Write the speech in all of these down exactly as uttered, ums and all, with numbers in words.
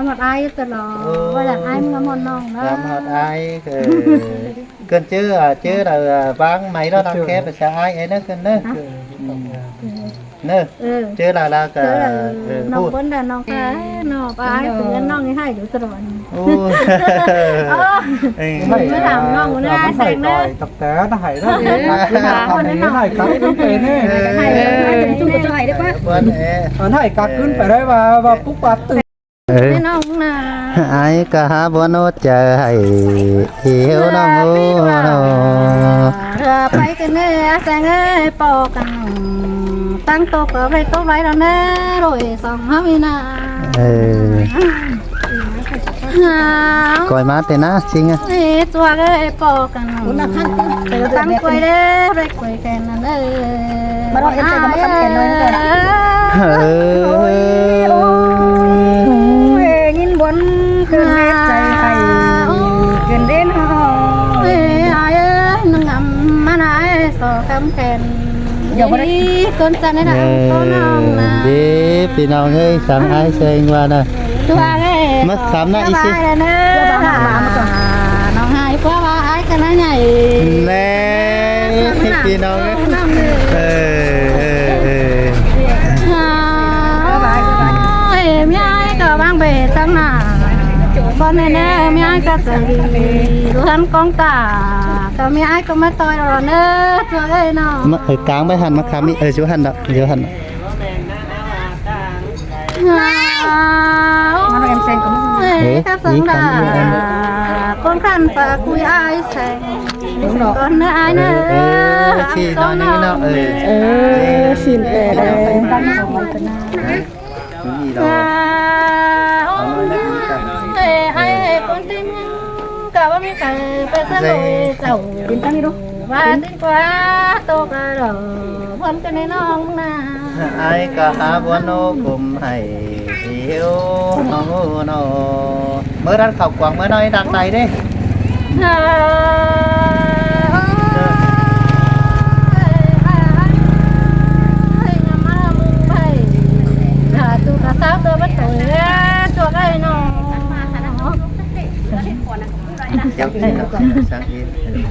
Mọt ai tơ lo. Ôi. Ôi, là ai mưa mọt nong đó. Làm hot ai, ừ. Cơn chứ, à, chứ là, à, vắng máy đó đang khép, sao ai ấy nó cơn đó. Hả? Ừ. Nơ. Ừ. Chứ là, là cả, chứ là, ừ, nong hút. Vẫn là nong cái, nó có ai, tự nhiên nong cái hay dữ tơ lo. Ôi. Ơ. Ê. Mình mới làm nong của nó ai sành đó. Tập thể nó hay đó. Ừ. Nó hay cắn cứng về nè. Hay, hay, hay, chung của tôi hay đấy quá. Bớt ế. Nó hay cắn cứng về đấy và, và phúc bát tự Ơ. Ai cả hả bố nốt chả hay hiếu nong ô nô. Pay kơ nê a seng ơi, pô căn tăng tô có về tô vay đó nê, rồi song hâm ina. Ơ. Coi má tên á, xin à. Ê, chua ơi, pô căn tăng quay đê, rồi quay khen nè. Mà đó em sẽ có một tấm khen nói nữa. Ơ. Ôi, ôi, nhìn buồn cơn mệt chạy hay, cơn đến hỏi. Ôi, ai ơi, nâng ngắm mà nãy so cắm khen. Giờ mà đấy. Ý, con chăn đấy là con nong nè. Đi, phi nong ơi, sáng ai seng qua nè. Chua ơi. Mất khám nè, ý xí. Nong hai qua ba ai cái nó nhảy. Nè, phi nong ơi. Nong ơi. Ơ, ơ, ơ. Ôi, mẹ ai có băng bể tăng nà. Con này nè, mẹ ai có tự đi. Tụi hẳn con ta. Có mẹ ai có mất tôi rồi nè. Chua ơi nong. Mà ở cáng bài hẳn mà khám ý, ở chỗ hẳn đó, chỗ hẳn đó. Ơ, ơ, khắp sống đã. Con khăn phá khui ai seng. Đúng rồi. Con nữa ai nữa. Ơ, ơ, chị nói như thế nào? Ơ. Ơ, xin về đây. Cái gì đó. Ơ, ai, ai, con tin cả ba mươi cái, phải sớm rồi, chào. Tin tăng đi đâu? Và xin qua tô cả rồi. Con cái này nó không nè. Ai cả hả bố nô cũng hay hiếu nong ô nô. Mưa đắt khảo quảng mưa nói đắt tay đi.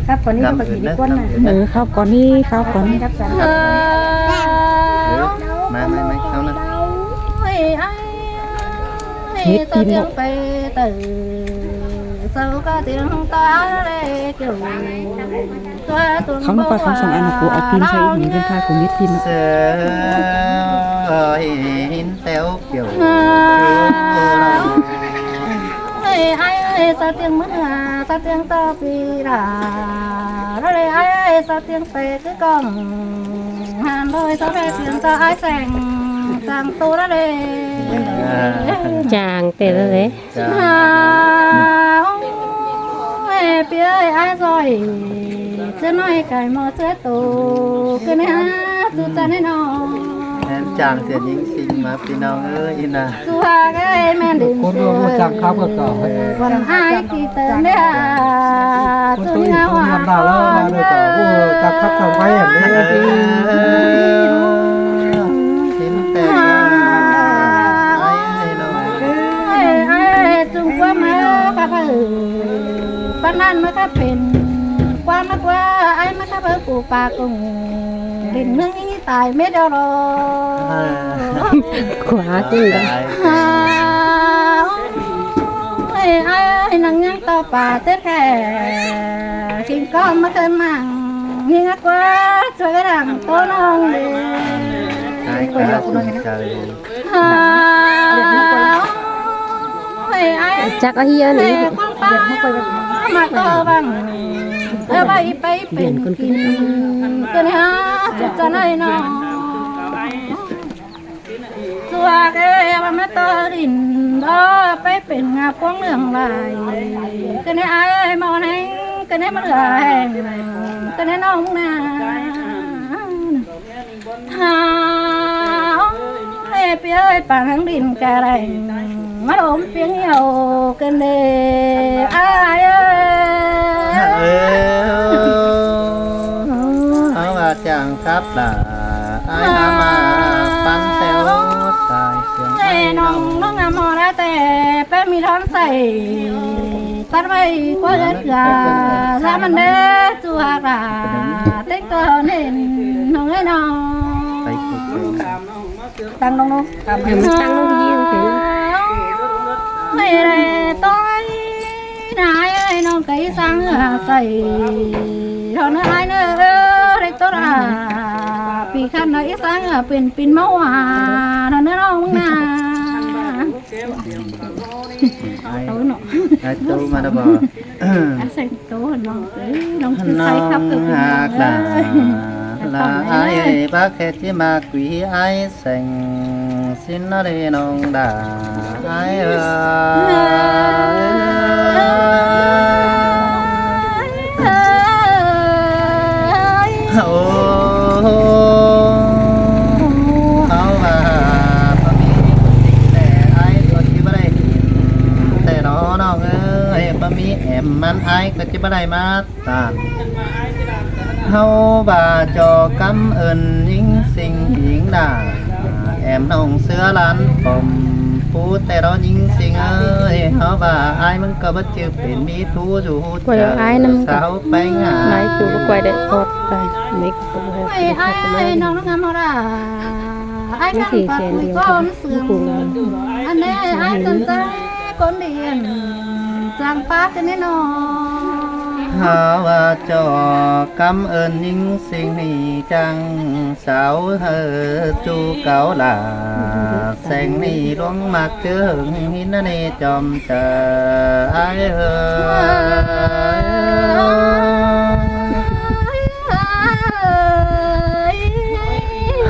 Khắp con đi, khắp con đi, con. Ơ, khắp con đi, khắp con đi. Mai, mai, mai, khắp nữa. Hết pin rồi. Khắp nó coi khắp song ăn là cô ở pin sao ít mình lên thai cô biết pin nữa. Sơ, hin téo kiểu. Ơi, ai ơi, sao tiếng mất hà, sao tiếng to pì rà. Rồi đây, ai ơi, sao tiếng pè cứ còng. Hàn đôi, sao đây tiếng to ai sành, sang tô đó đây. Chàng tê đó đấy. Chàng. À, ôi, pì ơi, ai rồi. Chứ nói cái mò chết tổ, cứ nè, chú ta nè nó. Em chàng thiện những sinh mà pì nong ơi, in à. Chúa ơi, mẹ đừng con đua mua chàng khắp các cỏ. Còn ai thì tớ nè, con tôi ngao họa con. Con tôi con là con chàng khắp trong váy hẳn đấy. Chính tè. Ai, ai, ai, Trung Quốc mà, các bạn. Bát nan mới khắp pên, quan nó qua, ai mới khắp ở phủ bà cùng. Đỉnh nương ý tài mết đeo lo. Quá tươi. À, ôi, ai, ai, năng nhang to bà tết khe. Xin con mới khơi màng, nhưng ác quá, cho cái đằng tô nông đi. Ai, ai, ai, ai. Chắc có hiên ý. Mà to bằng. Ơ, bay, bay, bay, con kia. Cái này hả? Chụp cho này nó. Chúa cái mà, mà to đỉnh đó, bay, bay, ngà quăng đường lại. Cái này ai mà này, cái này mà lửa. Cái này nó không nè. Hả, ôi, pì ơi, pang hăng đìn cà rành, mà ôm piêng nhiều cơn đê, ai ơi. Ơ, ơ, mà chàng khắp là ai mà, mà pắn theo sai sương ai nông, nông ngắm mò đã tè, ꞌMí thón sảy tắt ꞌvạy ꞌquá ꞌdệt ꞌcọ, ꞌsá ꞌmắn đé ꞌchu ꞌhặc lả, tếng tô nên ꞌnọng ơi ꞌnọng. Tăng ꞌlống ꞌnọng. Tăng ꞌlống đi. Ơi, ơi, ꞌnọng ơi, ꞌnọng ꞌcọ ꞌí sáng ꞌngạ sảy thón ơi ꞌnớ, ꞌlẹo tô lả pi khăn ꞌnớ ꞌí sáng ꞌngạ pên pên ꞌmáu à, thón ꞌnớ ꞌnọng ꞌmứng ꞌna. Ai, ꞌnọng. Ai, tô ꞌmá ꞌnớ báu? Ai, sảy tô ꞌnọng, ơi, ꞌnọng ꞌchư sai khắp ꞌnọng ꞌcọ ꞌnọng ꞌhặc lả, ơi. Lả ai ơi, bác khe ꞌchí ꞌmá quí ai seng, ꞌsịn ꞌnớ đi ꞌnọng đa ai ơi. Ơ, ơ, ơ, ꞌháu ꞌva ꞌpá ꞌmí ꞌcốn ꞌnị ꞌtẹ ai ꞌcọ ꞌchí báu đảy ꞌtẹ ꞌnọng ꞌnọng ơi, ꞌpá ꞌmí ẻm ꞌmắn ai ꞌcọ ꞌchí báu đảy ꞌmá ꞌtan. ꞌHáu ꞌva ꞌchọ cắm ơn ꞌnhính ꞌsịn ꞌnhính đa, ẻm ꞌnọng ꞌsứa ꞌlán pom pú ꞌtẹ ꞌnọng ꞌnhính ꞌsịn ơi, ꞌháu ꞌva ai ꞌmắn ꞌcọ báu ꞌchư pên ꞌmí thú dú ꞌquái chả ai ꞌnặn ꞌcọ. Sáo péng à. Lai ꞌchu ꞌquái đảy tót tai, mết ꞌcọ ꞌhặc. Ai, ai, ꞌnọng ꞌnọng ngắm ꞌháu đa. Ai ꞌcọ ꞌcốn sương. Ăn ꞌnê ai sân ꞌchái ꞌcốn đi ăn chang pát ꞌnê ꞌnọng. ꞌHáu ꞌva ꞌchọ cắm ơn ꞌnhính ꞌsịn ꞌnị chang sáo hảư ꞌchu cáu lả. Seng ꞌnị ꞌluống ꞌmặc ꞌchớ hưng ꞌhịn ꞌnặn ꞌnị chom chả ai ơi.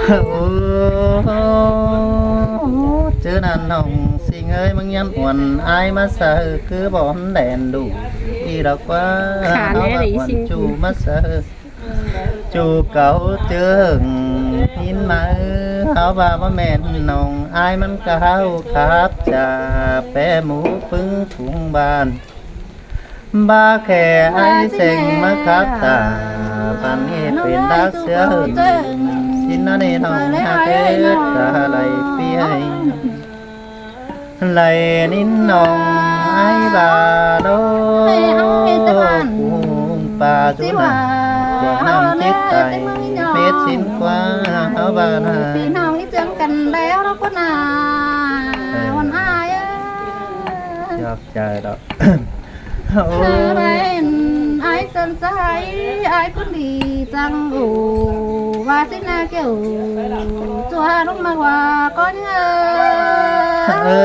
Ơ, ơ, ơ, ꞌchớ ꞌnặn ꞌnọng ꞌsịn ơi, ꞌmứng ꞌnhắng uôn ai ꞌmá sáư cứ bom đen đu. Đi đọc ꞌquá khả ꞌnê ꞌháu ꞌva uôn ꞌchu ꞌmá sáư. ꞌChu cáu ꞌchớ hưng ꞌhịn ꞌmá ư, ꞌháu ꞌva báu ꞌmen ꞌnọng ai ꞌmắn ꞌcọ ꞌháu khắp chả pé mú ꞌpứng phung bản. Báu khe ai seng ꞌmá khắp ta, bản ꞌnị pên đá ꞌsứa hưng. ꞌSịn ꞌnặn ꞌnị ꞌnọng ꞌhặc ới, ta lai pi ai. Lai ꞌnịn ꞌnọng ai ꞌva đô, ơi, ơi, ơi, ơi, phung ꞌpa dú ꞌnặn, ꞌquá ꞌnặn chết tai, mết ꞌsịn ꞌquá, ꞌháu ꞌva ꞌnặn. Pí ꞌnọng ꞌnị ꞌchương căn đéo ꞌnớ ꞌquá ꞌnặn. Ơ. Uôn ai ơ. Chọc chai đó. Ơ, ơ, ai sân ꞌchái, ai ꞌcốn đi chăng ổ, ꞌva ꞌsịn ꞌna kiu, ꞌchua ꞌlống ꞌmặc ꞌva ꞌcốn ơ. Ơ,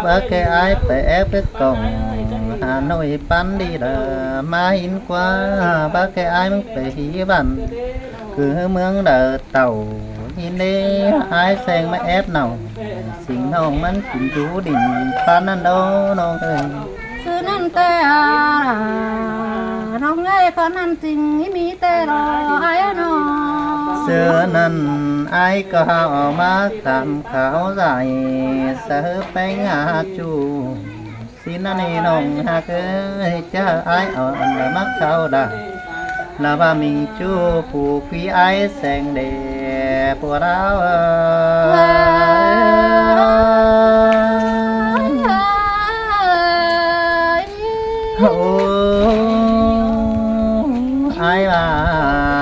báu khe ai pay ép ꞌcọ cỏng Hà Nội pán đi đa, ꞌmá ꞌhịn ꞌquá, báu khe ai ꞌmứng pay hí bản, cứ ꞌmướng đa tảu. ꞌNhính đé, ai seng ꞌmá ép ꞌnọng, ꞌsịn ꞌnọng ꞌmắn kin dú đin pán ꞌnặn đô ꞌnọng ơi. ꞌSứ ꞌnặn ꞌtẹ à, ꞌnọng ơi, ꞌcọ ꞌnặn ꞌching ꞌmí ꞌtẹ lo ai ơ ꞌnọng. ꞌSứ ꞌnặn ai ꞌcọ hảư ꞌmá tham khảo dạy, sáư péng hả ꞌchu. ꞌSịn ꞌnặn ꞌnị ꞌnọng ꞌhặc ới, chả ai ꞌnặn ꞌmá khảo đa. Lả ꞌva ꞌmí ꞌchu phủ quí ai seng đé pua đao. Ơ, ơ, ai ꞌva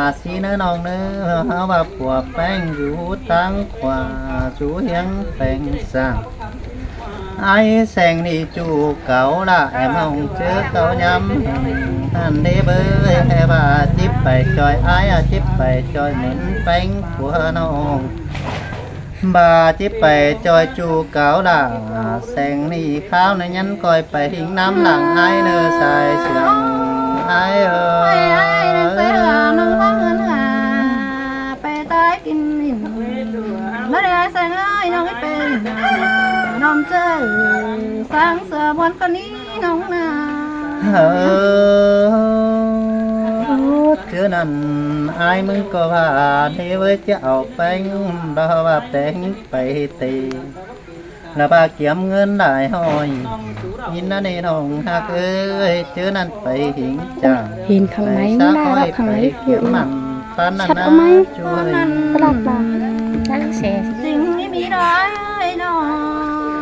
ꞌsịn ꞌnớ ꞌnọng ꞌnớ, ꞌva pua péng dú táng ꞌquá dú hiếng péng sang. Ai seng ꞌnị ꞌchu cáu lả, ẻm ꞌnọng ꞌchớ cáu ꞌnhám. Ăn đế bới, ꞌva chếp pay ꞌchoi ai, à chếp pay ꞌchoi mến péng pua ꞌnọng. ꞌVa chếp pay ꞌchoi ꞌchu cáu lả, seng ꞌnị kháo ꞌnớ ꞌnhắng ꞌcoi pay ꞌhịnh ꞌnăm lăng ai ꞌnớ sai sương ai ơi. Ai, ai, ꞌnọng sai sương ꞌnọng lăng ꞌnớ à. Pay tai kin ꞌnịn. Báu đảy ai seng ơi, ꞌnọng ꞌí pay ꞌnọng ꞌchớ sang sửa ꞌmuôn ꞌcọ ꞌnị ꞌnọng ꞌnớ. Ơ, ꞌchớ ꞌnặn ai ꞌmứng ꞌcọ ꞌva đế bới chả au péng, đa ꞌva péng pay tê. Lả ꞌva kiêm ꞌngớn lai ꞌhọi. ꞌNhính ꞌnặn ꞌnị ꞌnọng ꞌhặc ới, ꞌchớ ꞌnặn pay ꞌhịnh chả. Hên khăng ꞌmạy, pay ꞌmá sák ꞌhọi khăng ꞌmạy pay kiêm mẳn. Tán ꞌnặn sắp ná ꞌmạy. Ꞌchu ơi. Tán ꞌnặn. Chắc sẽ. Chính ꞌmí ꞌmí đói ꞌnọng.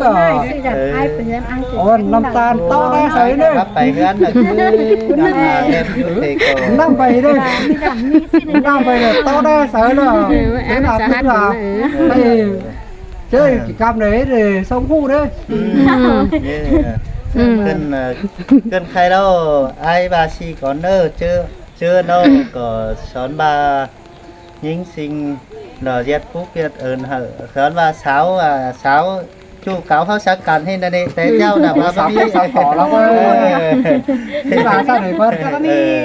ꞌcọ. Ôi, năm tan ꞌtố đé sáư ꞌnớ. Bác pay ꞌhướn ꞌnớ, cứ năm là em cứ thế cô. Năm pay ꞌnớ. Năm pay ꞌnớ, ꞌtố đé sáư ꞌnớ. Thế nào cũng là. Ê, chứ cái cặp này thì sống khu đấy. Cơn, ờ, cơn khay ꞌlẹo ai ba si cón ꞌnớ, chứ, chứ ꞌnớ ꞌcọ son ba ꞌnhính ꞌsịn lỏ ꞌdệt phúc ꞌdệt ơn hảư. Son ba sáu, à, sáu Chu cáo háo sắng căn hên đa nê, té chảu nả, ꞌva ꞌva ꞌmí sắng tỏ lắm. Ơ. ꞌVa ꞌva ꞌmí, ꞌva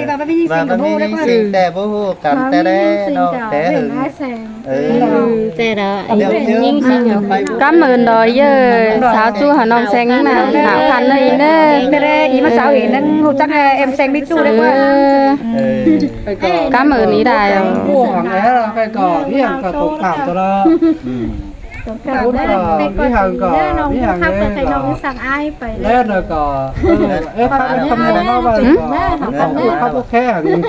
ꞌva ꞌmí ꞌnhính sính căn báu ꞌhụ đé. ꞋSịn té báu ꞌhụ căn té đé, ꞌnọng té hưng. Té đó. Cám ơn đó, ꞌdệt sáo ꞌchu hảư ꞌnọng seng nả, hảư căn ꞌnị ꞌnớ. Té đé, ꞌí ꞌmá sáo ꞌnị ꞌnặn ꞌhụ chắc em seng ꞌmí ꞌchu đé ꞌquá. Cám ơn ꞌí đai. Cái cỏ, ví dụ cỏ tổng cảm cho nó. Tổng cảm. Út, ờ, ví dụ cỏ, ví dụ khắp cái nó sắng ai phải lên rồi cỏ. Ơ, ép khắp cái khắp nó vào rồi cỏ. Khắp cái khé hẳn.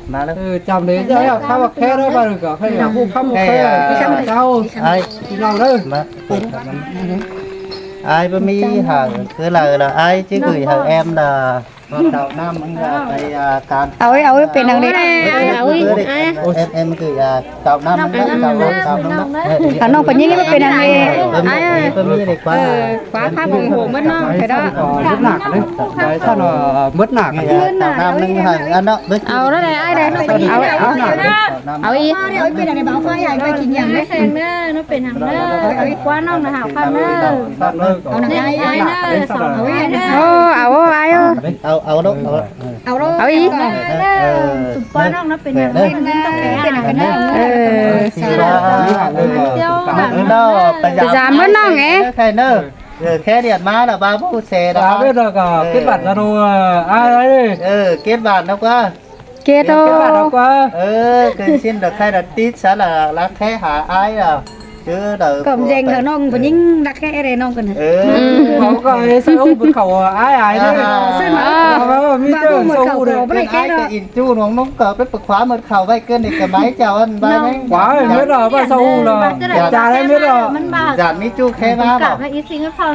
Mà đó. Ừ, chăm đấy chứ, khắp cái khé đó vào rồi cỏ. Khé hẳn, khắp cái khé. Ai. Cháu. Ai. Thì lòng đó. Mà. Ai báu ꞌmí hả, cứ là, là ai chứ gửi hả em là Au ꞌi, au ꞌi, pên hăng đi. Em, em gửi, à, cạo năm, cạo năm, cạo năm. Hảư ꞌnọng pên ꞌnhính ꞌmá pên hăng đi. Báu ꞌmí đi ꞌquá. Khóa khóa bong hổ mớt ꞌnọng, thế đó. Mớt nả đấy. Đấy, chắc là mớt nả. Cạo năm ꞌnưng hả, ăn đó. Au đó đé, ai đé. Au, au. Au ꞌi. Nó pên hăng đó, nó pên hăng đó. Ôi, ꞌquá ꞌnọng nả hảư khăn đó. Au nả ai, ai nả. Au, au, ai ơ. Au, au đó, au đó. Au ꞌi. Tụm ꞌpó ꞌnọng nó pên hăng. Pên hăng. Ơ. Pên hăng. Dám báu ꞌnọng ế. Khay nơ. Ơ, khay điện ꞌmá là ba bố xe đó. Ba biết rồi cả, kết bạn Zalo, à, ai, ai đi. Ơ, kết bạn nó ꞌquá. Kết bạn nó ꞌquá. Ơ, khay xin được khay đặt tít sẽ là, là khay hả ai à. Chứ đâu. Cỏm dèng hả ꞌnọng, ꞌpứng ꞌnhính đắc khay đé ꞌnọng căn. Ơ. Có cái sao ꞌpứng khảu ai ai đấy. Ba bố mớt khảu có báu đảy khay đó. Ai cái in chu ꞌnọng ꞌnọng có báu khóa mớt khảu bai cơn này cái máy chào ăn bai đấy. Khóa mớt rồi, ba sao là. Chả đấy mớt rồi. Dản ꞌmí ꞌchu khay ꞌmá báu.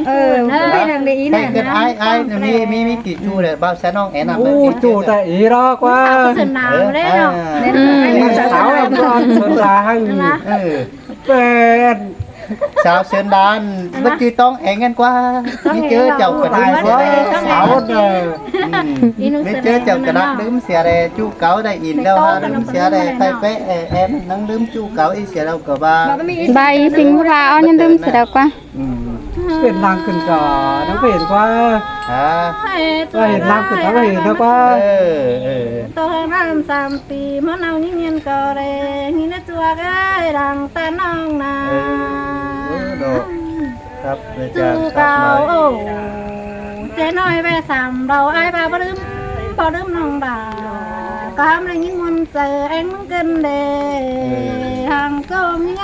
Ơ, pên hăng đi ꞌí nả. Ai, ai, ꞌmí, ꞌmí, ꞌmí kỉ ꞌchu đé, báu sáo ꞌnọng é nẳng. Ú, ꞌchu ta ꞌí đó ꞌquá. Sáo sớn nả đé ꞌnọng. Sáo sớn nả hăng. Ơ. Pên. Sáo sớn nả, báu ꞌchư ꞌtóng é ngăn ꞌquá. ꞌMí ꞌchớ chảu cà đắc. Sáo ꞌnớ. ꞌMí ꞌchớ chảu cà đắc đưm sia đé, ꞌchu cáo đảy in đâu hả đưm sia đé, khay pé, ơ, em nắng đưm ꞌchu cáo ꞌi sia đâu cỏ ba. Ba ꞌi sính ꞌva ók nhắn đưm sia đâu ꞌquá. Pên lăng khửn cỏ, nó pên ꞌquá. Hả? Ơ, pên lăng khửn cỏ, nó pên ꞌquá. Ơ, ơ. Tô hăng năm sam pi, ꞌmá ꞌnọng ꞌnhính ꞌnhính có đé, ꞌnhính ꞌnớ ꞌchua cái lăng ta ꞌnọng nả. Ơ, ơ, đó. Khắp, ꞌchu cáo ổ. Ché ꞌnọi ꞌvẹ sam đầu ai ba báu đưm, báu đưm ꞌnọng đả. Cám đé ꞌnhính ꞌmuôn chaư eng ꞌmứng cơn đé. Hăng cốm ꞌnhính ơ.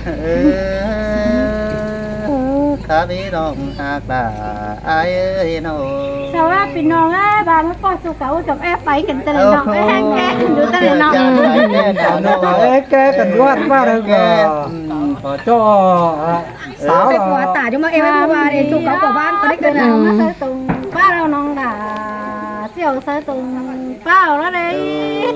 Ơ, khắp ꞌí ꞌnọng hák đả ai ơi ꞌnọng. Sao á, ꞌpi ꞌnọng á, ba ꞌmá ꞌpọ ꞌchu cáo chăm ép pay kơn tơ lơi ꞌnọng, ép hăng ép kơn tơ lơi ꞌnọng. Ép kơn ꞌquá ꞌva đé ꞌnọng. Có cho, à, Sáo. Pay khua tả ꞌchu ꞌmá em ꞌmá ꞌva đé ꞌchu cáo cỏ ꞌván có đích cơn nả. Ơ. Sáo tông páo ꞌnọng đả. Chiêu sáo tông páo ꞌnớ đé.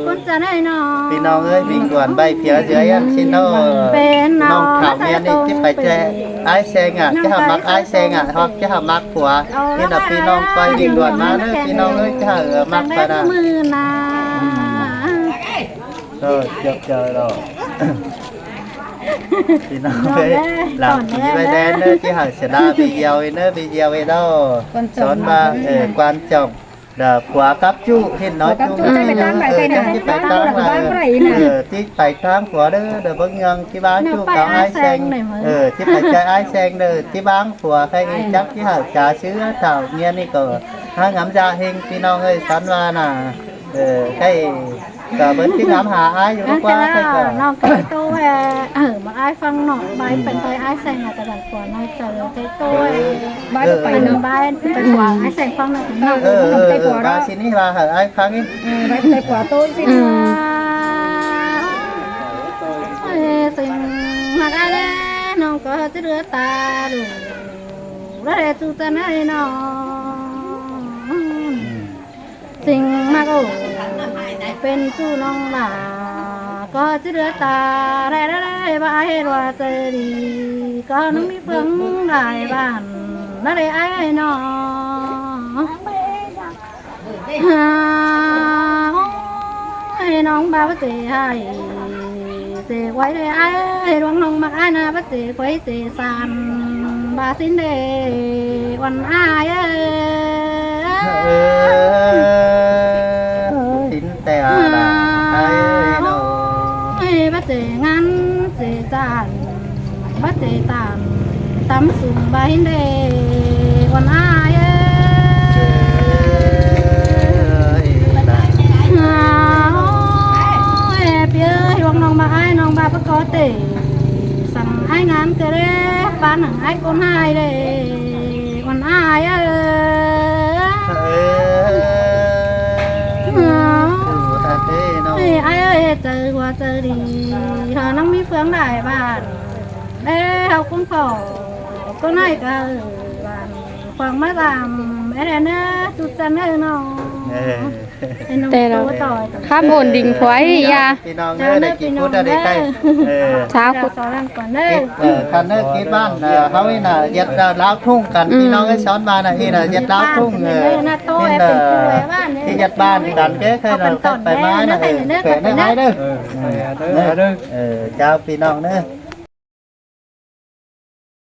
Cốn chăn ơi ꞌnọng. ꞌPi ꞌnọng ơi, Bình Thuận bai phiếu dưới ăn xin đâu. Pên ꞌnọng. ꞌNọng khảo miên đi, chứ phải chạy ai xe ngạ, chứ hả mắc ai xe ngạ, hoặc chứ hả mắc khua. Nên là ꞌpi ꞌnọng coi Bình Thuận ꞌmá ꞌnớ, ꞌpi ꞌnọng ơi, chứ hả mắc ꞌva đà. Rồi, chụp trời rồi. ꞌPi ꞌnọng ơi, làm tí ꞌvạy đen ꞌnớ, chứ hả sẽ đa video ꞌnớ, video ꞌnớ đâu. Són ꞌva, ơ, quan trọng là khua cắp ꞌchu, hên nói chung. Khua cắp ꞌchu, chứ ꞌchí pay ꞌtáng lai, ơ, ꞌchí pay ꞌtáng khua đé, đé bớng ꞌnhắng, ꞌchí ꞌváng ꞌchu cáo ai seng. Ơ, ꞌchí pay ꞌchái ai seng đé, ꞌchí ꞌváng khua khay chắc ꞌchí hả chả xứ thảo nghiên ꞌnị ꞌcọ. Hả ngắm dạ hên ꞌpi ꞌnọng ơi, són ꞌva nả. Ơ, khay Cọ bớt ꞌchí ngắm hả ai dú ꞌquá khay cọ. ꞌNọng khay ꞌtố, ơ, ơ, ꞌmá ai ꞌphắng ꞌnọng, bai pên ꞌtoi ai seng ꞌnạ, ta bản phua ꞌnọi chaư khay ꞌtố, ơ. Bai pên ꞌnọng, bai pên phua ai seng ꞌphắng ꞌnọng. Ơ, ơ, bai xin ꞌnị ꞌva hả ai ꞌphắng ꞌnị. Ơ, bai pên phua ꞌtố xin. Ơ, seng ꞌmặc ai đé, ꞌnọng ꞌcọ ꞌchí đứa ta đu. Đa đé ꞌchu ta ꞌnọi ꞌnọng. Seng ꞌmặc ổ, pên ꞌchu ꞌnọng đả, ꞌcọ ꞌchí đứa ta, đảy đảy đảy, ꞌva ai ꞌhế ꞌva chaư đi, ꞌcọ ꞌnưng ꞌmí ꞌphướng đảy bản, đa đé ai ꞌnọ. Hả, ôi, Ê, ꞌnọng ꞌva báu ꞌchí ꞌhại, ꞌchí quay đê ai ơi, ꞌluống ꞌnọng ꞌmặc ai ꞌnạ, báu ꞌchí quay ꞌchí san, ꞌva ꞌsịn đê, ꞌquan ai ơi. Ê, ꞌsịn té ꞌnạ, ai ơi ꞌnọng. Ê, báu ꞌchí ngăn, ꞌchí san, báu ꞌchí tăm, tăm sung ꞌva ꞌsịn đê, ꞌquan ai ơi. Ôi, pi ơi, ꞌluống ꞌnọng ꞌva ai, ꞌnọng ꞌva báu ꞌcọ té, săng ai ngăn ꞌcọ đê, ꞌva nẳng ai ꞌcốn ꞌhại đê, ꞌquan ai ơi. Ê, ai ơi, chaư hua chaư đi, hảư ꞌnọng ꞌmí ꞌphướng lai bản, đê hảư ꞌcốn khỏ, ꞌcốn ꞌhại ꞌcọ bản, khong ꞌmá dăm, ê đe ꞌnớ, ꞌchu chăn ơi ꞌnọng. Ê. Té ꞌnọng ꞌnạ, ꞌtố ꞌtoi. Khắp ổn định khỏi ya. ꞌPi ꞌnọng ơi, đảy kít phút đảy ꞌcại. Ê. Chao phút. Kít, ơ, căn ꞌnớ kít bản, ơ, ꞌháu ꞌnị ꞌnạ, ꞌdệt, ơ, lao ꞌthung căn, ꞌpi ꞌnọng ơi, son ꞌva ꞌnạ, ꞌnị ꞌnạ, ꞌdệt lao ꞌthung, ơ, ꞌnị ꞌnạ, ꞌdệt bản căn, ké khay ꞌnạ, khay pay ꞌmá ꞌnạ, ơ, khay ꞌnớ ai đê. Ơ, chao ꞌpi ꞌnọng ơi.